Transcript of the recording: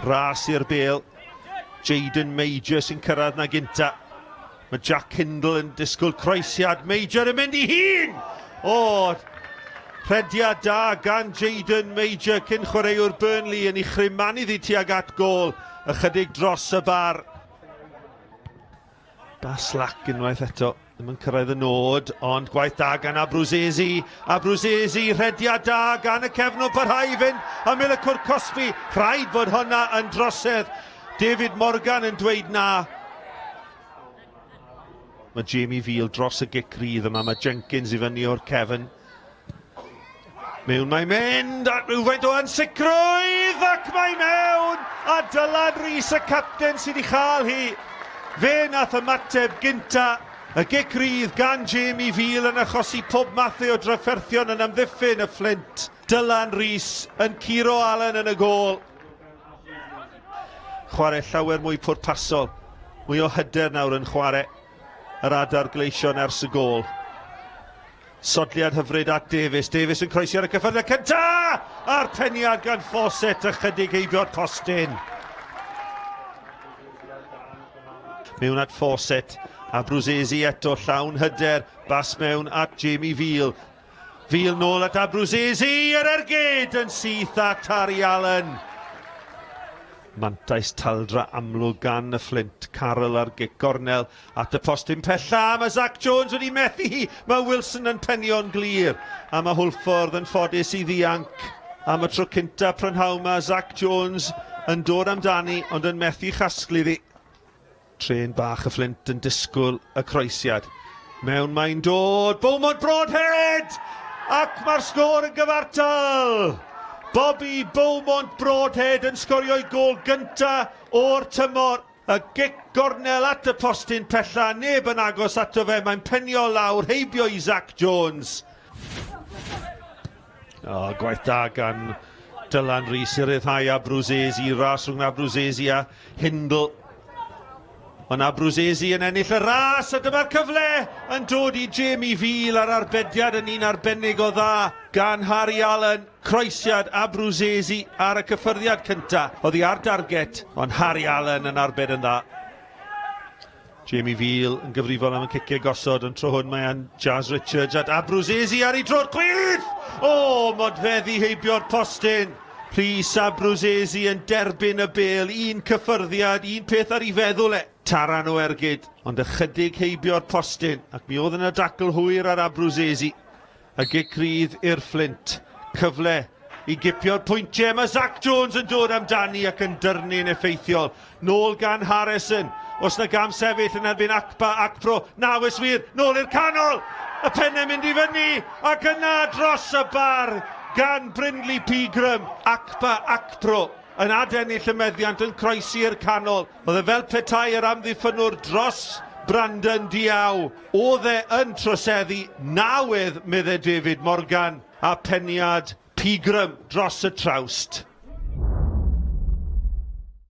Ras i'r bel. Jaden Major sy'n cyrraedd na gynta. Mae Jack Hindle yn disgwyl croesiad. Major yn mynd i hun! O, rhediad da gan Jaden Major cyn chwaraewr Burnley yn ei chrymanu ddi tuag at gôl ychydig dros y bar. Baslack unwaith eto. Ddim yn cyrraedd y nod, ond gwaith da gan Abruzesi. Abruzesi, rhediad da gan y cefnwr parhau i fynd am y cwr cosbi. Rhaid bod hwnna yn drosedd. David Morgan yn dweud na. Mae Jamie Veal dros y gic rydd yma. Mae Jenkins i fyny o'r cefn. Mewn mae'n mynd, a rhywfaint o ansicrwydd, ac mae mewn! A Dylan Rees, y capten, sydd wedi chael hi. Fe nath ymateb gynta. Y gic rydd gan Jamie Veal yn achosi pob mathau o drafferthion yn amddiffyn y Fflint. Dylan Rees yn curo Allen yn y gôl. Chwarae llawer mwy pwrpasol, mwy o hyder nawr yn chwarae yr adar gleision ers y gôl. Sodliad hyfryd at Davies. Davies yn croesi ar y cyffyrddiad cynta! A'r peniad gan Fawcett ychydig heibio'r postyn. Mewn at Fawcett. A Bruzzesi eto llawn hyder. Bas mewn at Jamie Veal. Veal nôl at Abruzzese. Yr ergyd yn syth at Harry Allen. Mantais taldra amlwg gan y Fflint. Carroll ar gic gornel at y postyn pella. Mae Zach Jones wedi methu hi. Mae Wilson yn penio'n glir. A mae Hwlffordd yn ffodus i ddianc. Am y tro cynta prynhawn mae Zach Jones yn dod amdani ond yn methu chasglu ddi. Trên bach y Fflint yn disgwyl y croesiad. Mewn mae'n dod, Beaumont Broadhead! Ac mae'r sgôr yn gyfartal! Bobby Beaumont Broadhead yn sgorio'i gôl gynta o'r tymor. Y gic gornel at y postyn pella, neb yn agos ato fe, mae'n penio lawr heibio i Zach Jones. O, gwaith da gan Dylan Rees i ryddhau Abruzzese, ras rhwng Abruzzese a Hindle. Ond Abruzzese yn ennill y ras, a dyma'r cyfle yn dod i Jamie Veal a'r arbediad yn un arbennig o dda gan Harry Allen. Croesiad Abruzzese ar y cyffyrddiad cynta, oddi ar darget, ond Harry Allen yn arbed yn dda. Jamie Veal yn gyfrifol am y ciciau gosod, ond tro hwn mae an Jazz Richards at Abruzzese ar ei dro'r chwith! O, modfeddi heibio'r postyn! Rhys Abruzzese yn derbyn y bêl, un cyffyrddiad, un peth ar ei feddwl e. Taran o ergyd, ond ychydig heibio'r postyn, ac mi oedd yna dacl hwyr ar Abruzzese. Y gic rydd i'r Fflint. Cyfle i gipio'r pwyntiau. Mae Zach Jones yn dod amdani ac yn dyrnu'n effeithiol. Nôl gan Harrison. Os na gam sefyll yn erbyn Akpa, Akpro. Na, wes wir, nôl i'r canol! Y pennau mynd i fyny ac yna dros y bar gan Brindley Pegram. Akpa, Akpro yn adennill y meddiant yn croesi i'r canol. Oedd e fel petai yr amddiffynnwr dros Brandon Diaw. Oedd e yn troseddu, na wedd, medde David Morgan, a peniad Pegram dros y trawst.